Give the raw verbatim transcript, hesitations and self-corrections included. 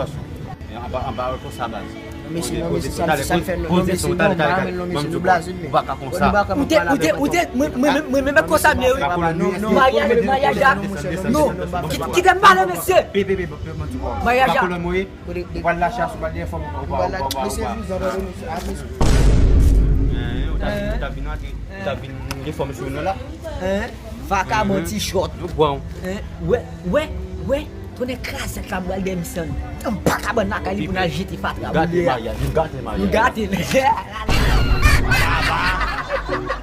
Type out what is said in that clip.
Atansyon. Anba, anba, wè konsa, baz. Mesye, non, mesye, sa, sa fè, non, mesye, non, pa renmen, non, mesye, nou blaze, men. Ou pa ka konsa. Ou te, ou te, ou te, mwen, mwen, mwen, mwen, mwen, konsa, men, wi. Non, maryaj, maryaj la. Non, ki, kite m pale, mesye. Maryaj la. Ou pral lache asou, pral gen fanm, ou pa, ou pa, ou pa, ou pa. Ou ta vin, ou ta vin antre, ou ta vin gen fanm sou nou la. Vakabon ti chòt. Nou pran. Wè, wè, wè. Tonnè krazèt la, m pral dèyè misye. M pa ka ban lakay li pou n al jete fatra. Nou gate maryaj, nou gate maryaj. Nou gate.